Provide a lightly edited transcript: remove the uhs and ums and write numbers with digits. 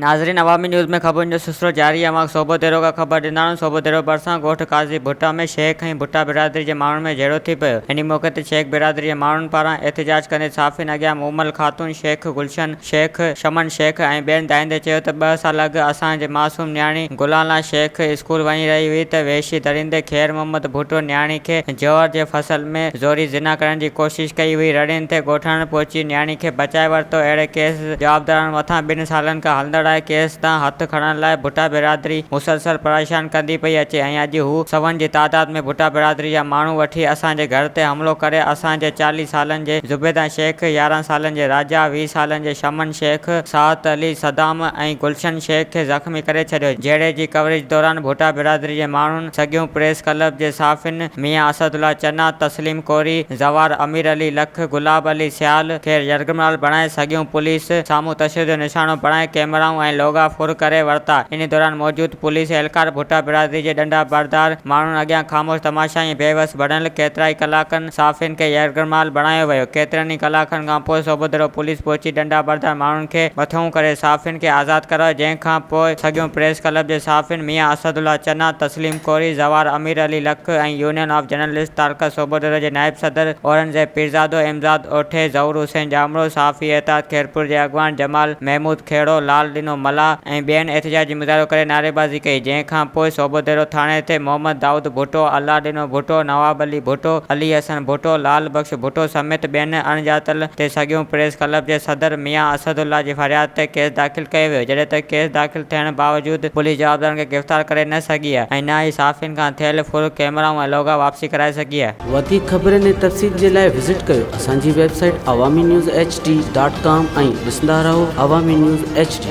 ناظرين عوامي نيوز ۾ خبرن جو سلسلو جاري اوهان کي صوبو ديرو کان خبر ڏينداڻون صوبو ديرو ڀرسان ڳوٺ قاضي ڀٽا ۾ شيخ ۽ ڀٽا برادري جي ماڻهن ۾ جهيڙو ٿي پيو انهي موقعي تي شيخ برادري جي ماڻهن پاران احتجاج ڪندي صحافين اڳيان مومل خاتون شيخ گلشن شيخ شمن شيخ ۽ ٻين دانهيندي چيو ته ٻه سال اڳ اسان جي معصوم نياڻي گلالا شيخ اسڪول وڃي رهي هئي ته وحشي درندي خير محمد ڀٽو نياڻي کي جوئر جي فصل ۾ زوري زنا ڪرڻ جي ڪوشش ڪئي هئي رڙين تي ڳوٺاڻن پهچي نياڻي کي بچائي ورتو اهڙي ڪيس جوابدارن مٿان ٻن سالن کان هلندڙ آهي ڪيس تان هٿ کڻڻ لاء ڀٽا برادري مسلسل پريشان ڪندي پئي اچي ۽ اڄ هو سون جي تعداد ۾ ڀٽا برادري جا ماڻهو وٺي اسان جي گهر تي حملو ڪري اسان جي 40 سالن جي زبيده شيخ، 11 سالن جي راجا، 20 سالن جي شمن شيخ، ساعت علي، صدام ۽ گلشن شيخ کي زخمي ڪري ڇڏيو جهيڙي جي ڪوريج دوران ڀٽا برادري جي ماڻهن سڳيون پريس ڪلب جي صحافين ميان اسدالله چنا، تسليم ڪوري، زوار امير علي لک، گلاب علي سيال کي يرغمال بڻائي سڳيون پوليس سامهون تشدد جو نشانو بڻائي ڪئميرائون ۽ لوڳا ڦر ڪري ورتا انهي دوران موجود پوليس اهلڪار ڀٽا برادري جي ڏنڊا بردار ماڻهن اڳيان خاموش تماشائي ۽ بيوس بڻيل ڪيترائي ڪلاڪن صحافين کي يرغمال بڻايو ويو ڪيترن ئي ڪلاڪن کانپوء صوبودڙو پوليس پهچي ڏنڊا بردار ماڻهن کي مٿيون ڪري صحافين کي آزاد ڪرايو جنهن کانپوء سڳيون پريس ڪلب جي صحافين ميان Asadullah Channa, Tasleem Kori, Zawar Amir Ali Lak ۽ union of journalist taluka Sobhodero جي نائب صدر اورنگزيب پيرزادو، امداد اوٺي، ظهور حسين ڄامڙو، صحافي اتحاد خيرپور جي اڳواڻ جمال محمود کهڙو، لال ڏنو ملاح ۽ ٻين احتجاجي مظاهرو ڪري نعريبازي ڪئي، جنهن کان پوء صوبوديرو ٿاڻي تي محمد دائود ڀٽو، الله ڏنو ڀٽو، نواب علي ڀٽو، علي حسن ڀٽو، لال بخش ڀٽو سميت ٻين اڻڄاتل تي سڳيون پريس ڪلب جي صدر ميان اسد الله جي فرياد تي ڪيس داخل ڪيو ويو، جڏهن ته ڪيس داخل ٿيڻ باوجود پوليس جوابدارن کي گرفتار ڪري نه سگهي ۽ نه ئي صحافين کان ٿيل ڦر ڪئميرائون ۽ لوگا واپسي ڪرائي سگهي. وڌيڪ خبرن ۽ تفصيل جي لاء وزٽ ڪيو اسان جي website Awami news H D dot com ۽ ڏسندا رهو عوامي نيوز ايڇ ڊي.